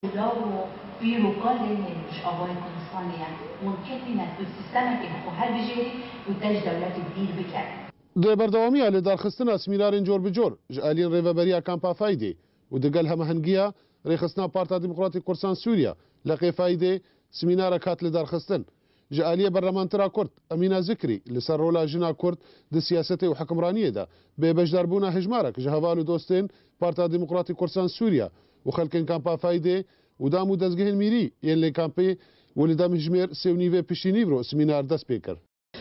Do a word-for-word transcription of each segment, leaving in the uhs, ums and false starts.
Law û pîr û kalên Rojavayê Kurdistanê ye. Hûn ketîne ku sîstemekê bi xwe hilbijêrî û te ji dewletê dîr bike. Di berdewamiya lêdarxistina semînarên cor bi cor ji aliyên Rêveberiya Kampa Faydê û digel hemahengiya Rêxistina Parta Demokratîk Kurdistan Sûriya, Leqê Faydê, semînarek hat lidarxistin. Ji aliyê berlemantira Kurd, Emîna Zikrî, li ser rola jina Kurd di siyasetê û hikimraniyê de, bê beşdarbûna hejmarek ji heval û dostên Parta Demokratîk Kurdistan Sûriya û xelkên Kampa Faydê û dam û dezgehên mîrî yên lê kampê û li dem hijmêr sê û nîvê piştî nîvro semînar dest pê kir.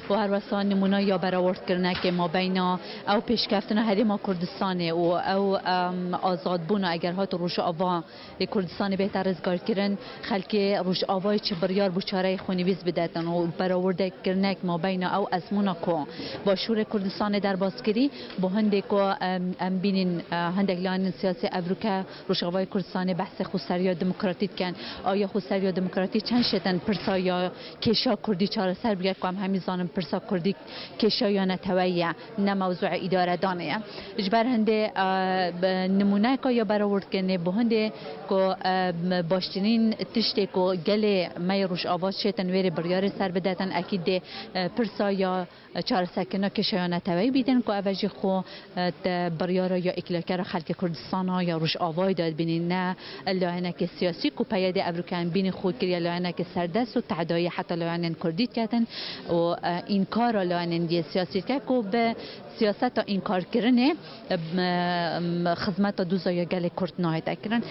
û her wesa nimûna ya berawordkirinekê mabeyna ew pêşkeftina Herêma Kurdistanê û ew, em, azadbûna eger hat Rojava ê Kurdistanê bête rizgarkirin, xelkê Rojavayê çi biryar bû çareyê xwe nivîs bidetin û berawordekirinek mabeyna ew ezmûna ku Başûrê Kurdistanê derbas kirî, bo hindê ku, em, em bînin, e, hindek layanên siyasî evroke Rojavayê Kurdistanê behsê xweseriya demokratî dikin. Aya xweseriya demokratî çend şêtin pirsa ya kêşa Kurdî çareser bike, ku em hemî zanin pirsa Kurdî kêşa ya neteweyî ye, ne mewzûê îdaredanê ye. Ji ber hindê, e, bi nimûneyeka ya berawordkirinê bo hindê ku, e, m-, baştirîn tiştê ku gelê me yê Rojava şêtin wêrê biryarê ser bidetin, ekîd dê, e, pirsa ya çareserkirina kêşa ya neteweyî bîtin ku ev e jî xwe, e, te biryara ya îklakera xelkê Kurdistana ya Rojavayê de dibînî, ne layenekê siyasî ku peyedê evroke em bînî xwe kiriye layenekê serdest û tehdayî heta layenên Kurdî diketin û, e, înkara layenên diyê siyasî dike ku bi siyaseta înkarkirinê, e, m-, m-, xizmeta dûza ya gelê Kurd nahête kirin.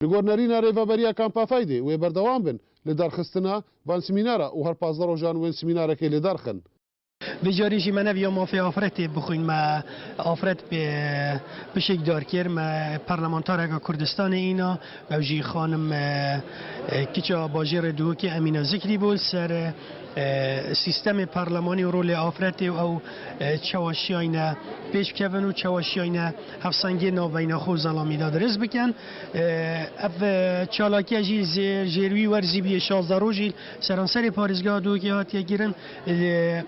Li gor nerîna Rêveberiya Kampa Faydê wê berdewam bin li derxistina van semînara û her pazdeh rojan wên semînarekê li derxin. Vê carî jî me neviya mafê Afretê bixwîn. Me Afret pê pişik dar kir. Me parlamentareka Kurdistanê îna, ew jî xanim, e, e, kiça bajêrê Duhokê Emîna Zikrî bû, li ser, e, sîstemê parlemanî û rolê Afretê û ew, e, çawa şiyayne pêş bikevin û çawa şiyayne hevsengiyê navbeyna xwe û zelamî de dirêz bikin. E, ev, e, çalakiya jî zê-, jêrwî werzî bûye şazdeh rojî seranserê parêzgeha Duhokê hatiye kirin. Li,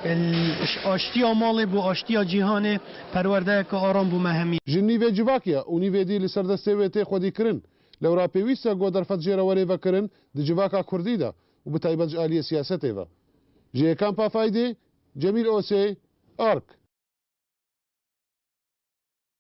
li aştiya malê bo aştiya cîhanê perwerdeyeke aram bo me hemî. Ji nîvê civakê ye û nîvê dî li ser destê wê tê xwedîkirin. Lewra pêwîst e ku derfet jê re were vekirin di civaka Kurdî de û bi taybet ji aliyê siyasetê ve. Ji Kampa Faydê, Cemîl Osê, Ark.